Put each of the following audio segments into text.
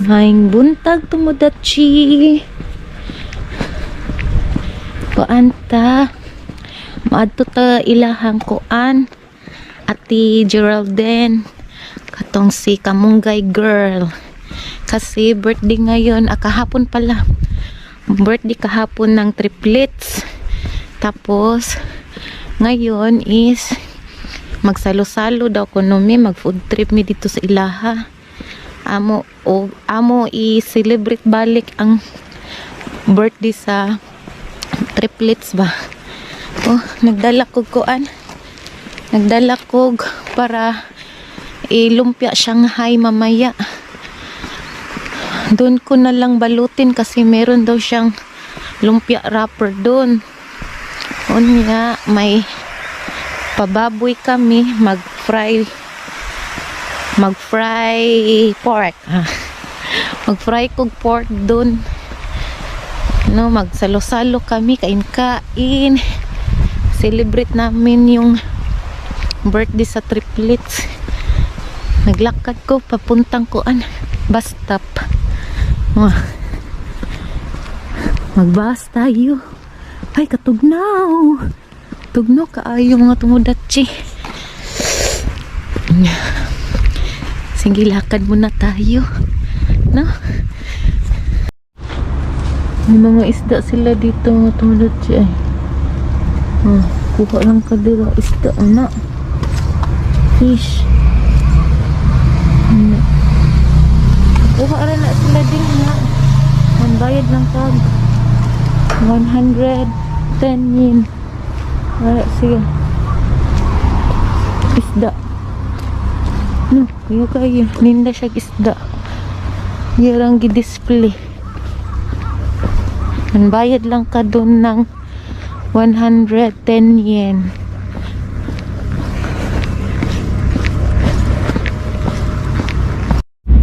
Maayong buntag, tomodachi. Kuan ta. Maadto ta ilahang kuan. Ate Geraldine. Katong si Kamunggay girl. Kasi birthday ngayon, ah, kahapon pala. Birthday kahapon ng triplets. Tapos, ngayon is magsalo-salo daw kuno mi, mag food trip mi dito sa ilaha. Amo o amo i-celebrate balik ang birthday sa triplets ba. Oh, nagdala kog kuan. Nagdala kog para ilumpia Shanghai mamaya. Doon ko na lang balutin kasi meron daw siyang lumpia wrapper doon. Unya, may pababoy kami, mag-fry pork. Mag-fry kog pork doon. No, magsalo-salo kami, kain-kain. Celebrate namin yung birthday sa triplets. Naglakad ko papuntang kuan, bus stop. Wah. Mag-bus tayo. Ay, katugnaw. Tugnaw kaayo, mga tomodachi. Sige, lakad muna tayo. No? May mga isda sila dito, mga tomodachi, ay. Oh, kuha lang ka dira isda ana. Fish. Ano? Kuha ra na sila din na. Ang bayad lang kag 110 yen. Wala siya. Isda. No, kayo kayo. Ninda siya isda. Yarang gi-display. Ang bayad lang ka doon ng 110 yen.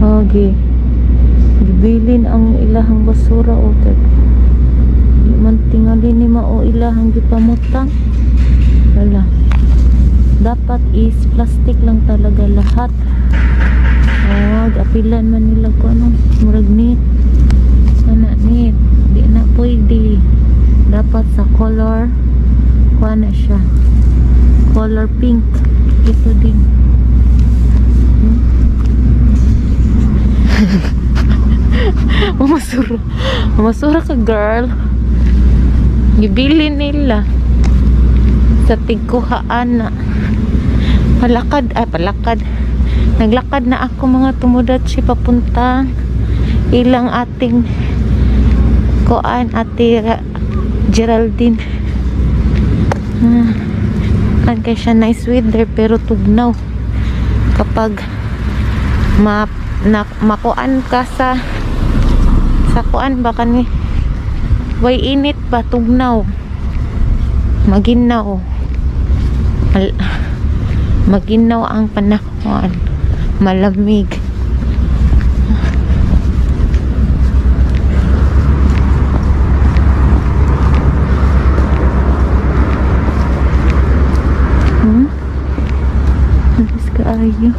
Okay. Gibilin ang ilahang basura o kay di man tingali ni mao ilahang gipamutang. Wala. Dapat is plastic lang talaga lahat. Oh, apilan man nila ko ano, murag neat. Sana neat. Di na pwede. Dapat sa color kuha na siya. Color pink. Ito din. Mamasura. Mamasura ka, girl. Gibili nila. Sa tigkuhaan na. Palakad. Ay, palakad. Naglakad na ako, mga tomodachi, papunta ilang ating kuan, Ate Geraldine. Kan kay siya nice weather pero tugnaw. Kapag makuan ka sa kuan ba kani way init ba, tugnaw, maginaw. Maginaw ang panahon, malamig. Alis kaayo.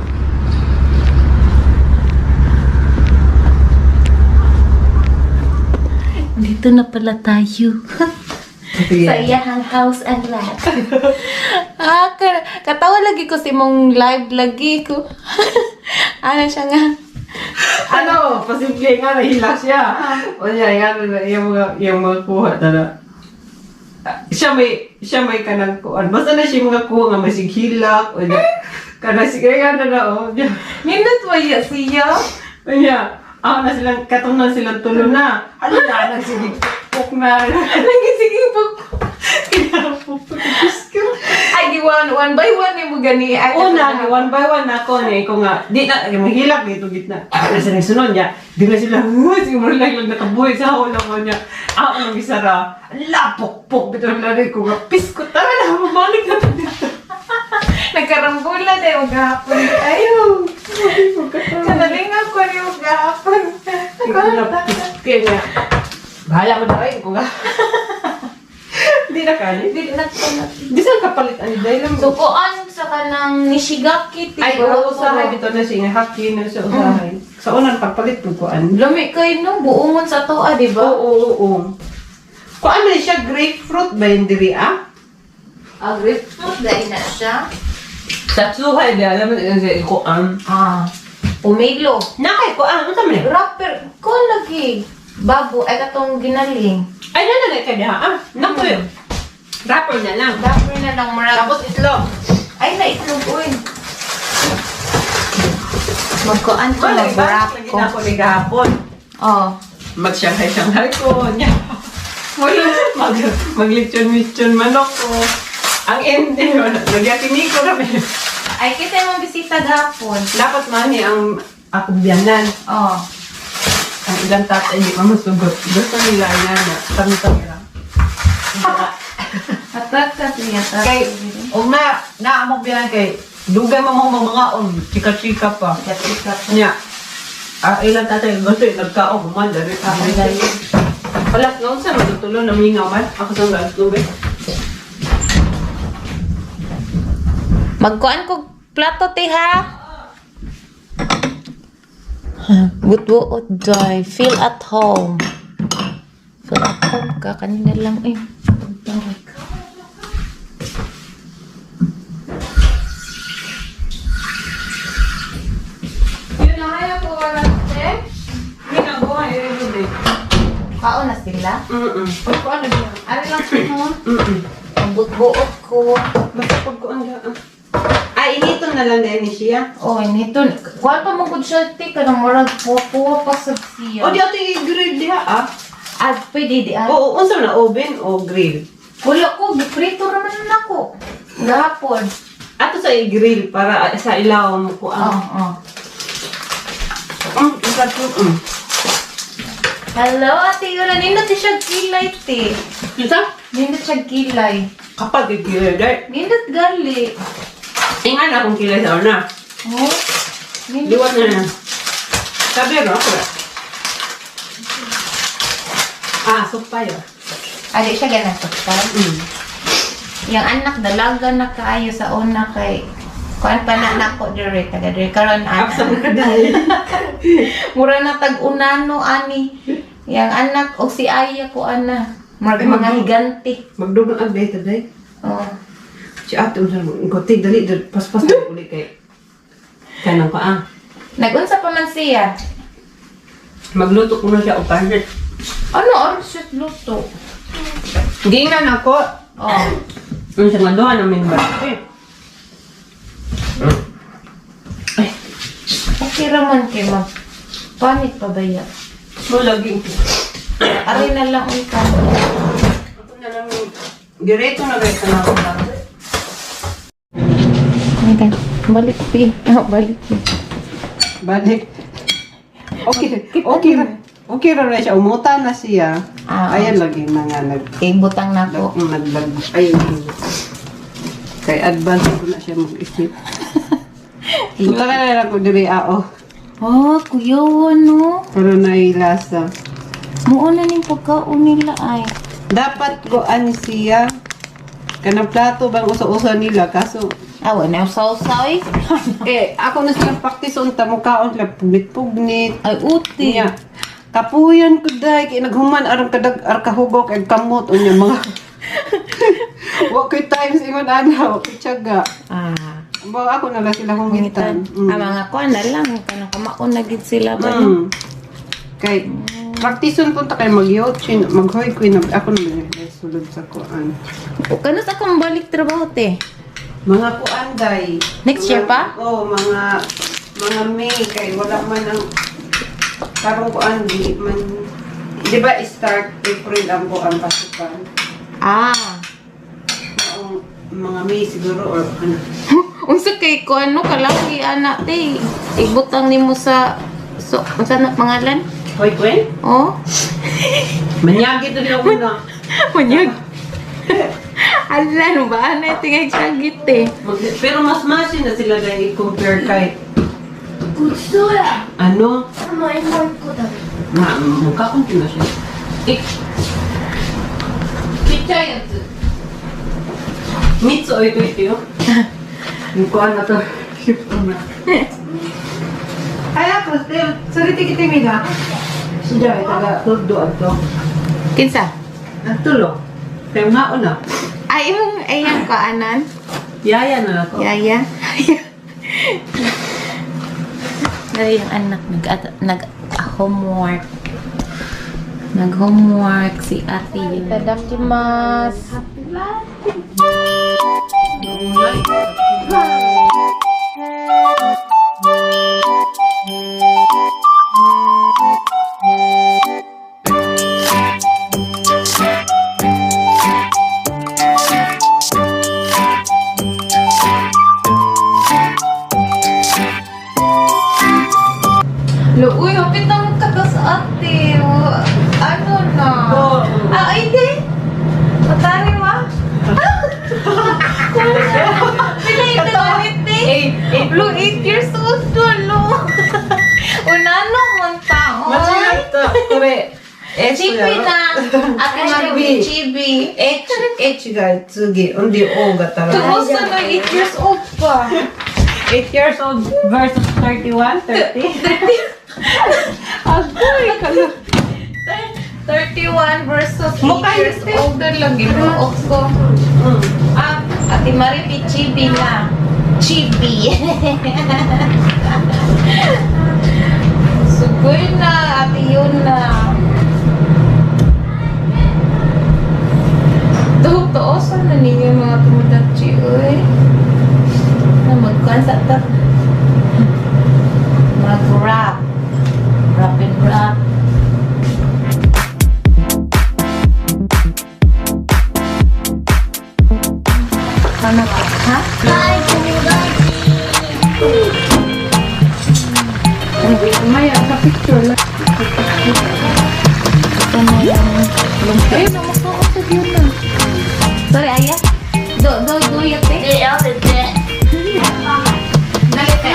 Dito na pala tayo. Sa iyahang house and lot. Ah, katawa lagi ko sa imong live lagi ko. Ano siya nga? Ano, pasimple nga, nahila siya. O niya, nga, na, yung mga kuha na, ah, siya may kanang kuan. Basta na siya mga kuha nga may hilak. O niya, kanang sige nga na na, o niya. Nindot mo iya siya? O niya, ako na silang, katong na silang tulo na. Ano na, nagsigig pok na. Nagisige po. Kinapok. Diyos ko. Ay, di one, one by one yung mo gani. Ay, Una, one by one ako ni ko nga di na mahilak dito gitna. Na sila sunod niya. Di na sila, sige mo lang lang nakabuhi sa ako lang ko niya. Ako nang isara. Lapok-pok bitaw na rin ko nga pisko tara na mabalik na to dito. Nagkarambula na yung gahapon. Ayaw. Kanalinga ko yung gahapon. Kaya niya. Bahala mo na rin ko nga. Di na kali. Di na ko na. Di sa kapalit ani dahil lang. So, kuan sa kanang Nishigaki ti. Ay, oo, usahay bitaw na siya nga haki na siya usahay. Sa unang pagpalit ko kuan. Lami kay no, buongon sa toa, di ba? Oo. Kuan man siya, grapefruit ba yun diri ah? Ah, grapefruit dahil na siya. Sa tsuhay di alam mo siya kuan. Ah, pumilo. Nakay kuan, unsa man ni? Wrapper, ko lagi. Bago, ay katong ginaling. Ay, na na kay diha ah. Nakoy. Wrapper na lang. Wrapper na lang, murag. Tapos itlog. Ay, na itlog, uy. Magkuan ko, Wala, mag-wrap lagi ko. na ako ni gahapon. Oh. Mag-Shanghai-Shanghai ko. Nya. Wala, maglechon-lechon manok ko. Ang ending, wala. Nagyakinig ko kami. Ay, kita yung bisita gahapon. Dapat mani ang akong biyanan. Oh. Ang ilang tatay hindi pa masugot. Gusto nila na na. Kami-kami lang. Atat ka siya. Kay, o na, naamok biyanan kay, dugay mo mga mga on, chika-chika pa. Nya. Ah, ilang tatay gusto yung nagkaon, human, dali. Ah, dali. Wala, noon sa matutulo, namingaw man. Ako sa gas tubig. Magkuan ko plato te ha. Butbuot joy. Feel at home. Feel at home ka. Kanina lang eh. Pagtawag. Yun na, kaya ko wala te. Ginagawa, eh, yun eh. Kaon na sila. Pagkuan na siya. Ano lang ko? Ang butbuot ko. Basta pagkuan na. Ah, inito na lang din ni siya. Oh, nito. Kuan pa mo gud siya te kanang murag puwa pa sa siya. O, di ato i-grill diha ah. Ah, pwede di ah. Oo, unsa na oven o grill? Wala ko, giprito raman na nako. Gahapon. Ato sa i-grill para sa ilaw mo ko Oo, ah. oh. Isa. Hello, Ate Yura. Nindot siya kilay, te. Isa? Nindot siya kilay. Kapag i-grill dai. Nindot gali. Ingan akong kilay sa una. Oh. Nindot. Liwat na na. Sabi ro ako. Ah, sukpa yun. Adi siya ganang sukal. Yang anak dalaga na kaayo sa una kay kuan pa na nako dire taga dire karon ana. Absent ka dahil. Mura na tag unano ani. Yang anak og si Aya ko ana. Murag Ay, mga higante. Magdugang ang data day. Oh. Si ate unsa mo ko take dali dali paspas na uli kay kanang pa ah. Nagunsa pa man siya. Magluto ko na siya og pansit. Ano oras siya luto? Giingnan ako. Oh. Unsa nga duha namin ba? Eh. Ay, Okay raman kay mag panit pa ba ya? mo lagi. Ari na lang unta. Ako na lang diretso na kay kanang ako. Okay. Balik pi. Oh, balik pi. Balik. Okay, okay ra. Okay ra na siya umuta na siya. Ah, Ayan lagi mga nag Ibutang na ko. naglag ayun. Kay advance ko na siya mag-isip. Punta ka na lang ko diri ao. Oh, kuyawan no. Pero nailasa. Muuna ning pagkaon nila ay. Dapat goan siya. Kanang plato bang uso-uso nila kaso Ah, wala na sausaw eh. eh ako na silang practice unta mo kaon sila pugnit-pugnit. Ay, uti. Niya. Kapuyan ko day kay naghuman aron kadag ar kahugok ag kamot unya mga Wa koy times ingon ana, wa koy tiyaga. Ah. Ba ako na lang sila hungitan. Ah, mga kuan na lang. Kanang kamaon na gid sila ba? Kay praktison punta kay magyotchin, maghoy ko ako na lang sulod sa kuan. O, Kano sa akong balik trabaho te? Mga kuan day. Next year pa? Oo, mga May kay wala man ang karong kuan di man di ba start April ang kuan pasukan. Ah. Maong mga May siguro or ano. Unsa kay kuan no kalaki ana te. Ibutang nimo sa so unsa na pangalan? Hoy Gwen? Oh. Manyagi to niya una. Manyag. Ala no ba ana tingay sagit te. Pero mas masin na sila dahil i-compare kay ano? Ma, mukha kong na siya. Eh, Pichay mitsu oito ito yun. Yung kuan na to. Shift ko na. Ay, ako, sorry, tikiti na. Siya, taga tuldo ato. Kinsa? Natulo. Kaya nga una. Ay, imong ayang kaanan. Yaya na ako. Yaya. Dari yung anak nag homework. Nag homework si Ate. Itadakimasu. Uy, hapit na magkatas ate. Ano na? Ah, ay, di. Patari ma. Pila ito ulit eh. Blue, 8 years old to, no? Unano man tao. Machigatta. これ Chibi na. Ate Marby, chibi. H, H が次。ほんで O がたら。 Tungos na 8 years old pa. 8 years old versus 31, 30. Agoy, kala. 31 versus 8 Mukha years yun, eh. older lang ginoo ko. Ah, Ate Maripi, chibi na. Chibi. Sugoy na, ate yun na. Tuo-tuosan na ninyo mga tumudachi, uy. Na magkuhan sa ta. Mag-wrap. Wrap and wrap. Ano ka? Ha? Maya, sa picture lang. Ito na yung lumpia. Ayun, namakausap yun na. Sorry, Aya. Do, do, do, yate.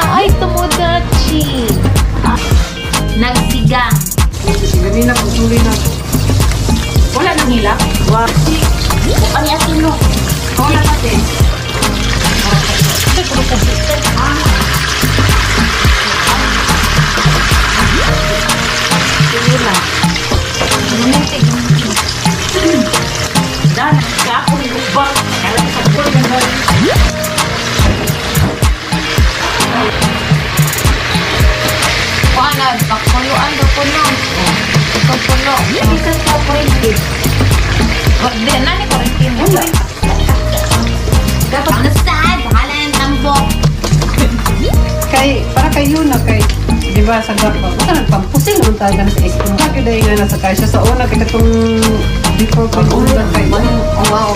Ay, tumudachi. Nagsigang. Ganina, putulin na. Wala nang hilak? Wow. Ano yung no? Wala kasi. Dan, ako ni Lubang. Alam sa ko yung Wala, pakuyuan do ko no. Ito puno. Isa sa kurente. Di, nani kurente mo? Dapat ano saan? Bahala ng tambok. Kay, para kay Yuna, kay, di ba, sa gapa, basta nagpampusin naman talaga na sa SM. Bakit dahil nga nasa kay siya sa una, kay katong before ko yung una kay. Oh, wow.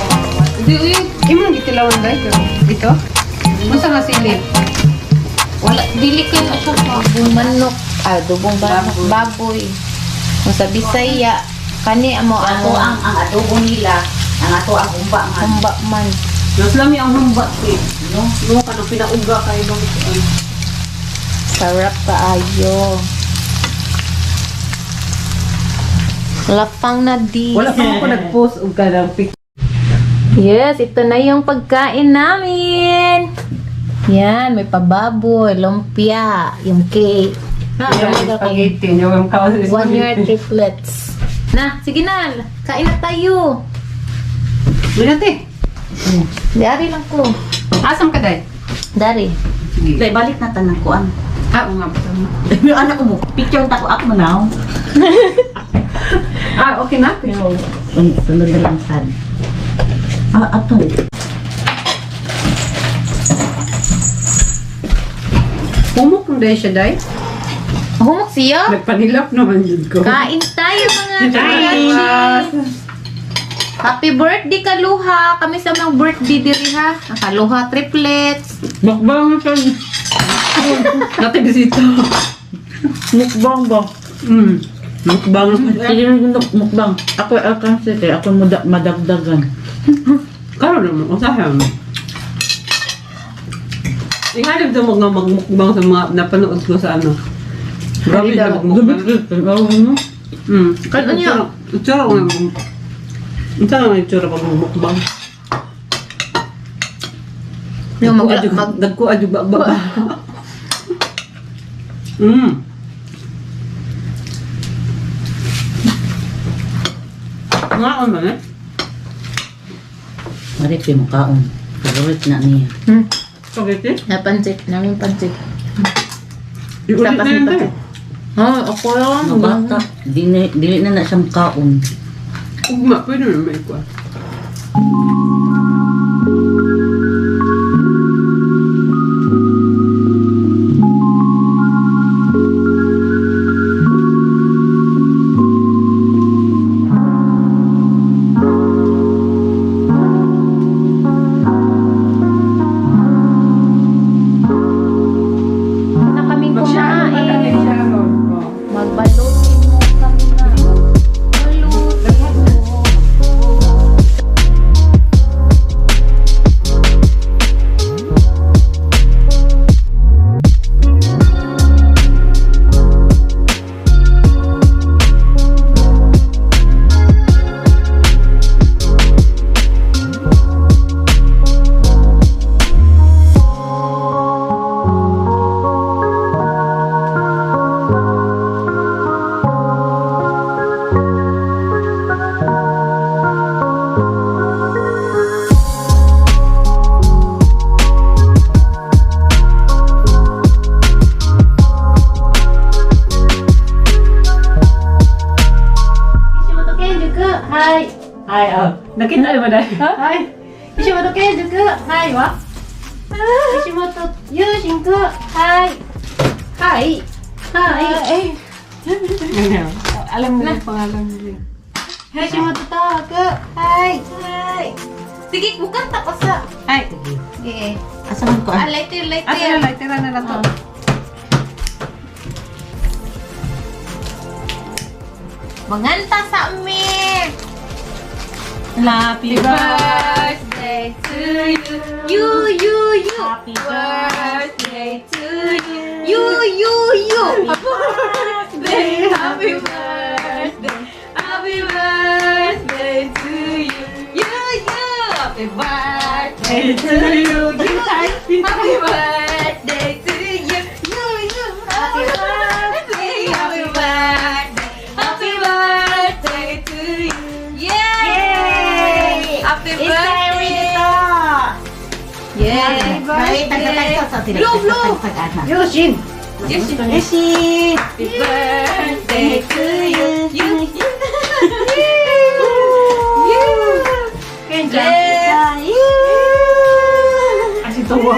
Di, uy. Imo nang gitilawan dahil pero ito? Unsa nga silip? Wala, dili kayo na siya kabong manok. Ah, dubong manok, baboy. Kung sa Bisaya, kani amo Ato ang adobo nila. Ang ato ang humba nga. humba man. Mas lami ang humba eh. No? No, kanang pinauga kay bang ay. Sarap kaayo. Lapang na di. Wala pa ako nag-post og kanang pic. Yes, ito na yung pagkain namin. Yan, may pababoy, lumpia, yung cake. Na, Yung spaghetti, yung kaon sa 1 year spaghetti. triplets. Na, sige na, kain na tayo. Wala te. Dari lang ko. Asam ka dai? Dari. Sige. Dahil balik na tanang kuan. Ah, oo nga. Tama. Yung anak ko mo, picture ta ko ako now. Ah, okay na. Sunod na lang sad. Ah, ato. Pumok na dai siya dai. Humok siya. Nagpanilap naman yun ko. Kain tayo mga karachi. Happy birthday, Kaluha. Kami sa mga birthday diri ha. Ang Kaluha triplets. Mukbang siya. Natin bisita. Mukbang ba? Mukbang. Sige na mukbang. Ako ako kasi ako muda, madagdagan. Karon naman, usahan mo. Ingalib daw mga magmukbang sa mga napanood ko sa ano. Grabe na magmukbang. Ano? Kahit Ano yun? itsura ko nga Itsura nga itsura pag magmukbang. Yung mag, Dagko mag, dagko adyo ba ba. Nga man eh. Marip yung kaon. Favorite na niya. Spaghetti? Na pansit, namin pansit. Iulit Tapas na ni yun pansit. tayo. Oh, ako lang. Mabata. Dili na na siya makaon. Ugma, pwede na may kuha. Na kaming Mag-sharon ka kumain. sharon. Oh. Magbalutin mo kami na. Balutin mo. Ishimoto Kenjuku, hi. Ay, oh. Nakita mo na. Ay. Ishimoto Kenjuku, hi wa. Ishimoto Yushinku, hi. Hi. Hi. Alam mo yung pangalan niya. Hashimoto Toku, hi. Hi. Sige, bukan tapos sa. Ay. Sige. Asa man ko Ah, lighter, lighter. Asa na lang, tira na lang to. Manganta sa amin. Happy Birthday to you. You, you, you. Happy birthday to you. You, you, you. Happy birthday. Happy birthday. Happy birthday to you. You, you. Happy birthday to you. Happy birthday to you. You, you. Happy birthday. Happy birthday. Happy birthday to you. Yay! Happy birthday. Yeah. Ay, tagtatagsa sa tila. Blow, blow. Yoshin. Yoshi. Yoshi! Happy birthday to you. You. You. You. Bless. Asi tuwa.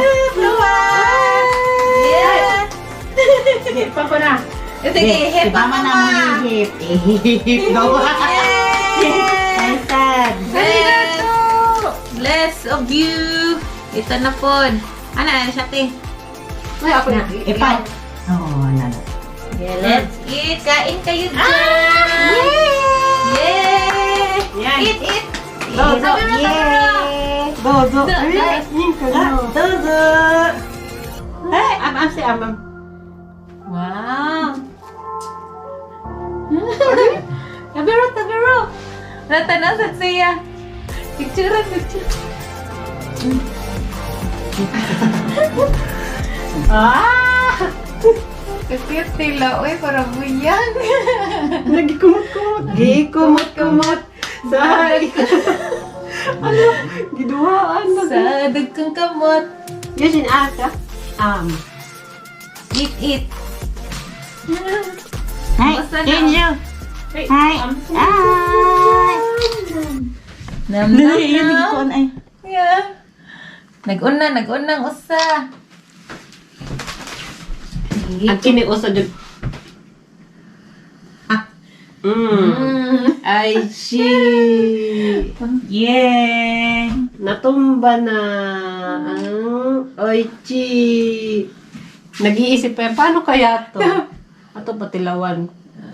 Yeah. Sige, pa na. Sige, hip Mama na mo yung hip. Hip daw. Yay! Ay, sad. Bless. Bless of you. Ito na po. Ano, ano siya, te? Ay, ako na. Ipan. Oo, na. Yeah, let's eat. Kain kayo dyan. Yay! Yan. Eat, eat. Go, go. Sabi mo, sabi mo. Do, do. Do, Ay, yun ka na. Do, do. Ay, am, am, si am, am. Wow! Tabiro, tabiro! Natanasan siya. Picture, picture. Ah! Cute nila. Uy, para buyang. Nagikumot-kumot. Gikumot-kumot. Sa Ano? Giduhaan na. Sa dagkang kamot. Yoshin, asa? Am. Eat, eat. Hi, Basta na. Kenjo. Hey, Hi. am. Hi. Nam, nam, Dali, yun, nam. nagikuan ay. Yeah. Nag-una, nag-unang usa. Ang kini usa jud. Ay, she. Yay! Natumba na ang oichi. Nag-iisip pa yan, paano kaya to? Ato patilawan.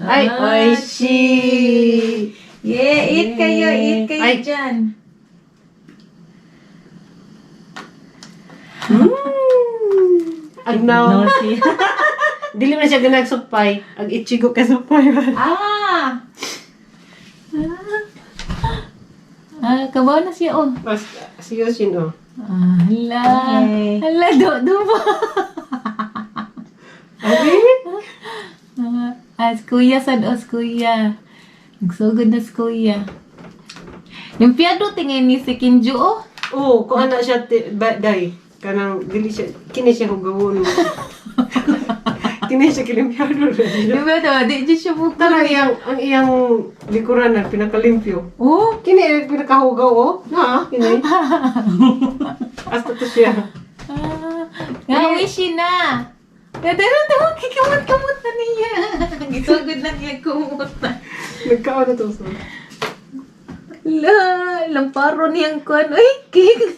Ay, oishi. Yeah, eat kayo Ay. dyan. Agnaw. No, siya. Dili man siya ganag supay. Ag ichigo ka supay. Ah! Ah, kabaw na siya, oh. Mas si Yoshin oh. Hala. Okay. Hala, do, do ba? Abi? Ah, si kuya, sad o si kuya. Nagsugod na si kuya. Limpyado tingin ni si Kinju, oh. Oo, kung ana siya ba, day. Kanang dili siya kini siya hugawon. Kini siya kilimpyado ra siya. Limpyado, di di siya buka. Tara iyang ang iyang likuran na pinakalimpyo. Oh, Kini ang pinakahugaw oh. Na, kini. Asta to siya. ah, nga, wishi na. Kaya tayo, kikamot-kamot na niya. Gisugod na niya kumot na. Nagkaon na to sa. La, lamparo niyang kuan. Ay, cake.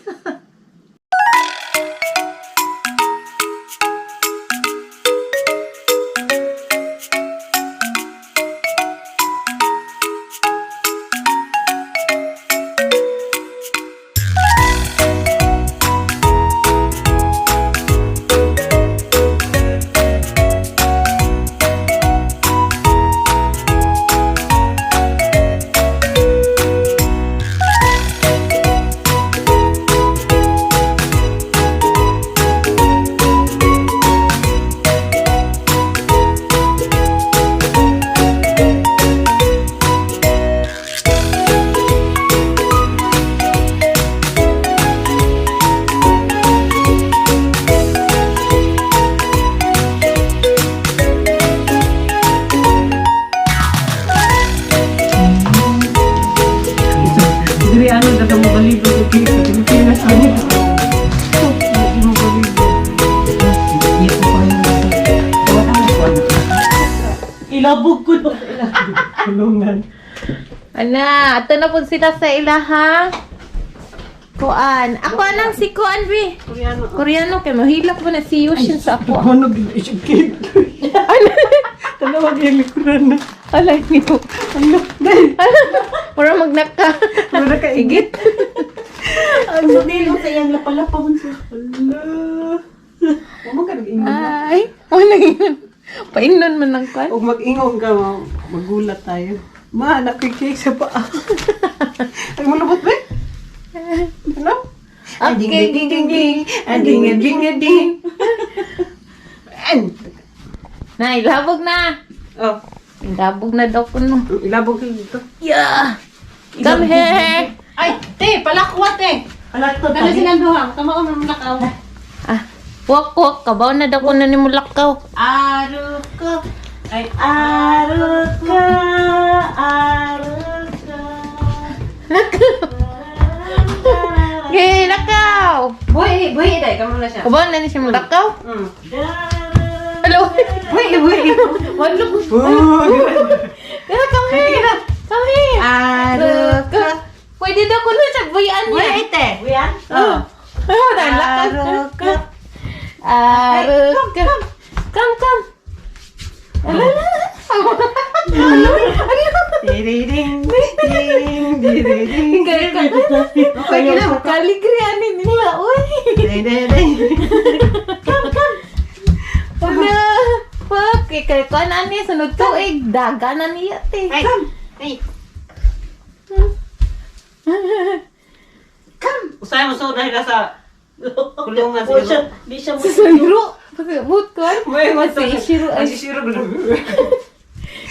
Dili ano daga mo balibro sa cake sa Pilipinas ano. Di mo balibro. Iya ko pa yun. Wala ko ano. Ilabog ko na. Kulungan. Ana, ato na po sila sa ilaha. Kuan. Ako anang si Kuan, bi. Koreano. Koreano kay mahilak mo na si Yushin sa ako. Ano gid siya cake. Tanawag iyang likuran na. Alay niyo. Ano? Dahil. Mura magnaka. Mura ka Igit. Ang sudilo sa iyang lapalapa man siya. Ala. Wa man ka nag-ingon. Ay, wala yun. Painon man lang kuan. Og mag-ingon ka, magulat tayo. Ma, nakikik sa paa. Ay, malubot ba? Ano? Okay. Ding, ding, ding, ding. Ding, ding, ding. And, Na, ilabog na. oh, Ilabog na daw kuno. ilabog ka dito. Yeah. Come here. Ay, te, palakwa te. Alak to. Kano silang duha? Tama ko mamlakaw. Ah, wak wak kabaw na daw kuno ni mulakaw. Aruko. Ay, aruko. Aruko. Okay, lakaw. Buhi, buhi day kamo na siya. Kabaw na ni siya mulakaw. Mm. Hello. Buhi, buhi. Walo. Oh, Tara, come here. Come here. Aruko. Pwede daw kuno sa buyan niya. Buhi te. Buyan? Oh. Oh, lakaw. Aruko. Aruko. Come, come. Ala, ala. Ding, ding, ding, ding, ding. Okay na. Kaligri ani nila, uy. Ding, ding, ding. Ala. Fuck, kay kuan ani sunod tuig daga na niya te. Ay, ay. Usay mo so dahil nasa kulungan Di siya, siguro. di siya mo. Sa Shiro. But kuan. May Si Ishiro ay Si Ishiro.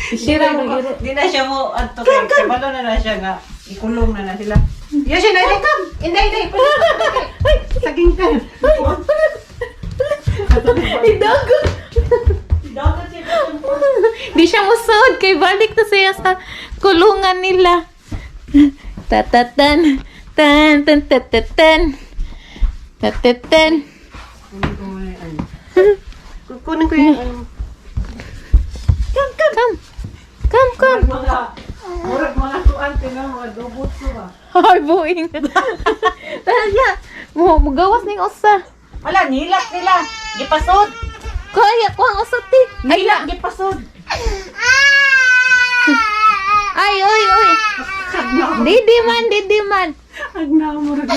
Ishiro ang iro. Di na siya mo adto kay kabalo na na siya nga ikulong na na sila. Yoshi na come. Inday, inday. Saging ka. Idago. Dapat siya. Di siya musod kay balik to siya sa kulungan nila. Tatatan tan tan tatatan. Tatatan. Kunin ko yung ano. Come, come. Come, come. Come. Mga murag mga tuan tina mga dubot ko ba. Ay, buing. Talaga. Mo mugawas ning usa. Wala, nilak nila. Gipasod. Kaya ko ang usa ti. Ay, Nilak, gipasod. ay, oy, oy. Didi man, didi man. Ag na murag.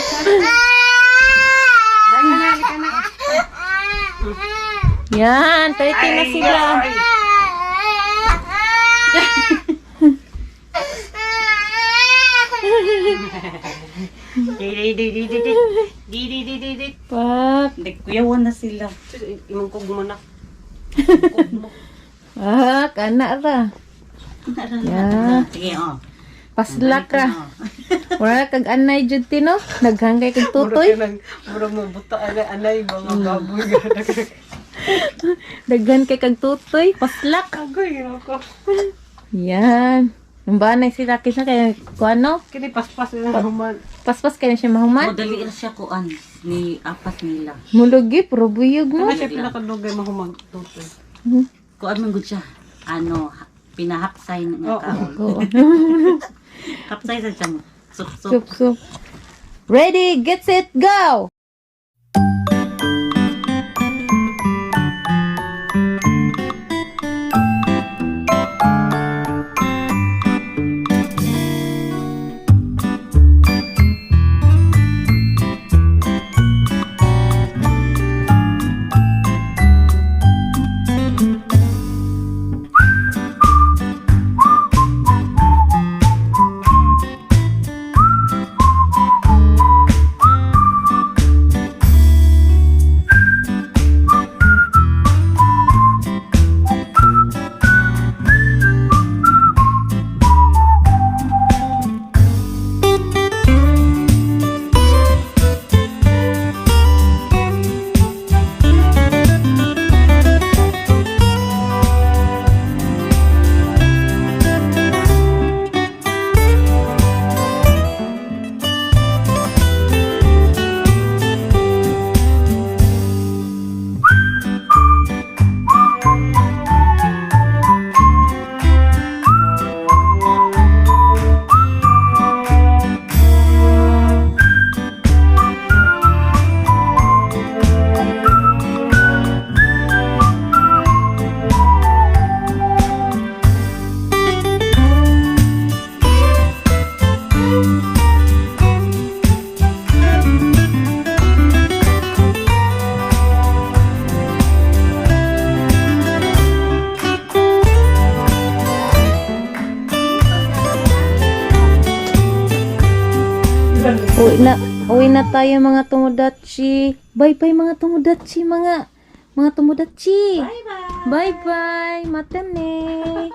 Yan, 30 na sila. Ding ding ding ding ding. Di di di di di. Pak. Nagkuyawan na sila. Imong kog mo na. Pak, anak ra. Yeah. Sige, oh. Paslak ra. Wala kag anay jud ti no. Naghangkay kag tutoy. Murag mo buta anay anay mga baboy. Daghan kay kag tutoy. Paslak. Agoy ko. Yan. Ang banay sila kisa kay kuano. Kini paspas na human. Paspas kay na siya mahuman. Madali ra siya kuan ni apat nila. Mulugi pero buyog mo. Ano siya pinakadugay mahumag tutoy. Kuan man gud siya. Ano, pinahapsay nga Oo. kaon. Oo. Hapsay sa siya mo. Sup sup. Sup sup. Ready, get set, go! Uwi na tayo, mga tomodachi. Bye-bye, mga tomodachi, mga tomodachi. Bye-bye. Bye-bye. Mata ne.